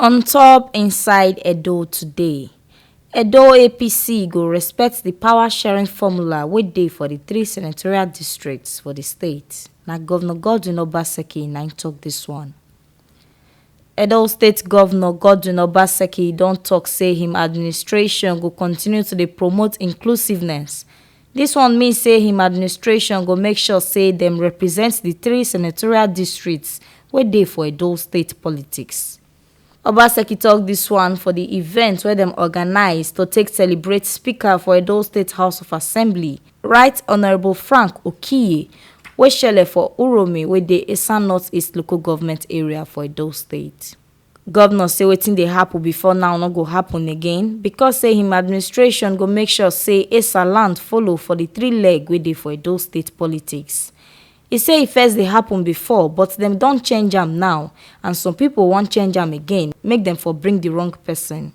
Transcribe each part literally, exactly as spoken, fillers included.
On top inside Edo today, Edo A P C go respect the power sharing formula wey dey for the three senatorial districts for the state. Na Governor Godwin Obaseki na im talk this one. Edo State Governor Godwin Obaseki don talk say him administration go continue to dey promote inclusiveness. This one mean say him administration go make sure say dem represent the three senatorial districts wey dey for Edo State politics. Obaseki talk this one for the event wey dem organize to take celebrate Speaker for Edo State House of Assembly, Right Honourable Frank Okiye, wey shele for Uromi, wey dey Esan North East Local Government Area for Edo State. Governor say wetin dey happen before now no go happen again because say him administration go make sure say Esa land follow for the three leg wey dey for Edo State politics. E say e first dey happen before, but dem don change am now, and some people wan change am again, make dem for bring the wrong person.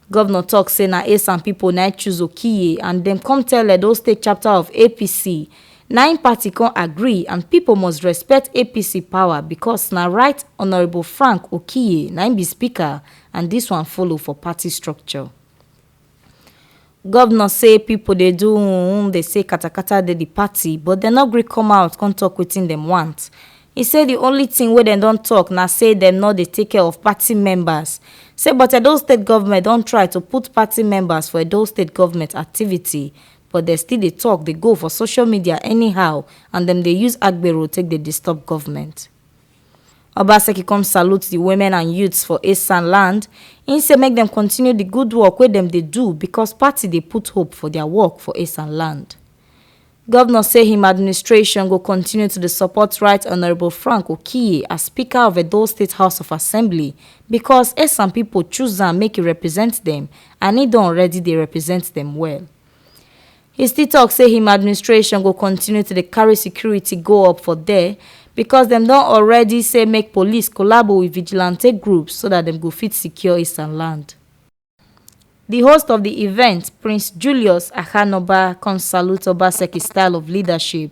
Governor talk say na Esan people na choose Okiye, and dem come tell Edo State chapter of A P C. Na im party come agree, and people must respect A P C power because na Right Honourable Frank Okiye na im be speaker, and this one follow for party structure. Governor say people dey do um, dey say katakata dey the party, but dem no gree come out come talk wetin dem want. He say the only thing wey dem don talk na say dem no dey take care of party members. Say but Edo State government don try to put party members for Edo State government activity, but dem still dey talk dey go for social media anyhow, and dem dey use agbero take dey disturb government. Obaseki come salute the women and youths for Esan land. He say make dem continue the good work wey dem dey do because party dey put hope for their work for Esan land. Governor say him administration go continue to dey support Right Honourable Frank Okiye as Speaker of Edo State House of Assembly because Esan people choose am make e represent dem, and e don already dey represent dem well. He still talk say him administration go continue to dey carry security go up for there because dem don already say make police collabo with vigilante groups so that dem go fit secure Esan land. The host of the event, Prince Julius Akanoba, come salute Obaseki style of leadership,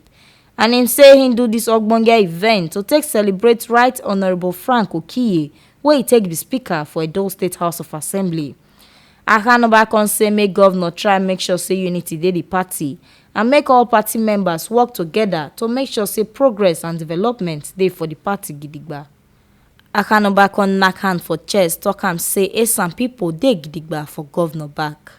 and him say him do this ogbonge event to take celebrate Right Honourable Frank Okiye, wey he take be speaker for Edo State House of Assembly. Akanoba come say make governor try make sure say unity dey the party and make all party members work together to make sure say progress and development dey for the party gidigba. Akanoba come knack hand for chest, talk am say Esan people dey gidigba for governor back.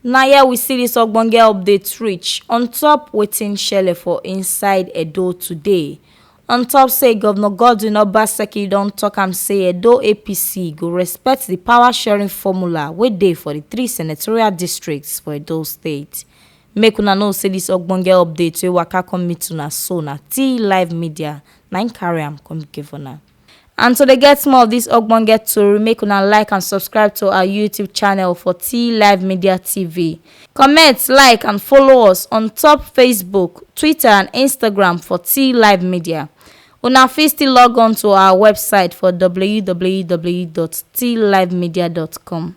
Na here we see this ogbonge update reach on top wetin shele for inside Edo today. On top say Governor Godwin Obaseki don talk am say Edo A P C go respect the power sharing formula wey dey for the three senatorial districts for Edo State. Make una know say this ogbonge update wey waka come meet una so na T Live Media na im carry am come give una. And to dey get more of this ogbonge tori, make una like and subscribe to our YouTube channel for T Live Media T V. Comment, like and follow us on top Facebook, Twitter and Instagram for T Live Media. Una fit still log on to our website for w w w dot t live media dot com.